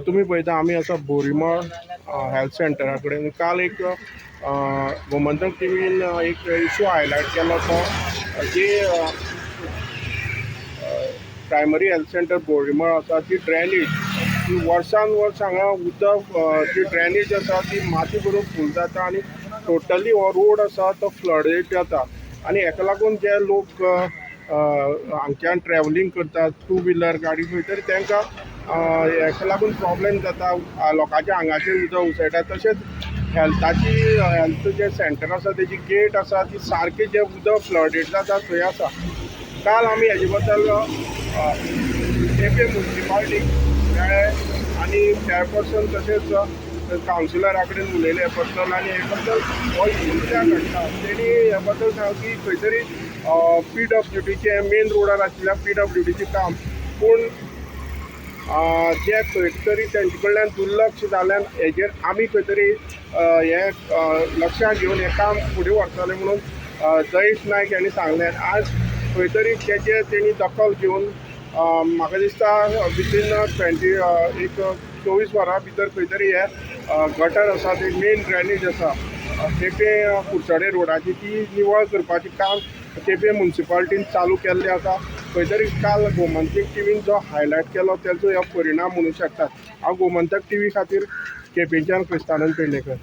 तुमी पळयता, आमी आसा बोरीमळ हेल्थ सेंटरा कडेन. काल एक गोमंतक टिवीन एक इशू हायलायट केलो, तो जी प्रायमरी हेल्थ सेंटर बोरीमळ आसा, ती ड्रेनेज ती वर्सान वर्स हांगा उदक, जी ड्रेनेज आसा ती माती भरून फूल जाता आनी टोटली हो रोड आसा तो फ्लडेड जाता. आनी हेका लागून जे लोक हांगच्यान ट्रॅवलिंग करतात, टू व्हिलर गाडी खंय तरी, तांकां हेका लागून प्रॉब्लेम जाता. लोकांच्या आंगाचेर उदक उसळटा. तशेंच हेल्थाची, हेल्थ जे सेंटर आसा, तेजी गेट आसा ती सारकी जे उदक फ्लडेड जाता थंय आसा. काल आमी हेजे बद्दल केपें मुन्सिपालिटीक मेळ्ळे आनी चेअरपर्सन तशेंच कावन्सिलरा कडेन उलयले हे बद्दल. आनी हे बद्दल हो इशू कित्याक घडटा, तेणी हे बद्दल सांगलें की खंय तरी पीडब्ल्यूडीचें, मेन रोडार आशिल्ल्या पीडब्ल्यूडीचें काम, पूण जे खंय तरी तेंचे कडल्यान दुर्लक्ष जाल्ल्यान हेजेर आमी खंय तरी हें लक्षांत घेवन हें काम फुडें व्हरतले म्हणून जयेश नायक हांणी सांगलें. आज खंय तरी तेजेर तेणी दखल घेवन म्हाका दिसता विथीन 20, एक 24 वरां भितर खंय तरी हे गटर आसा, ते मेन ड्रेनेज आसा केपें कुडचडे रोडाची, ती निवळ करपाचें काम केपें मुन्सिपालिटीन चालू केल्लें आसा. खंय तरी काल गोमंतक टिवीन जो हायलायट केलो, तेजो हो परिणाम म्हणूं शकतात. हांव गोमंतक टिवी खातीर केपेंच्यान क्रिस्तानंद पेडणेकर.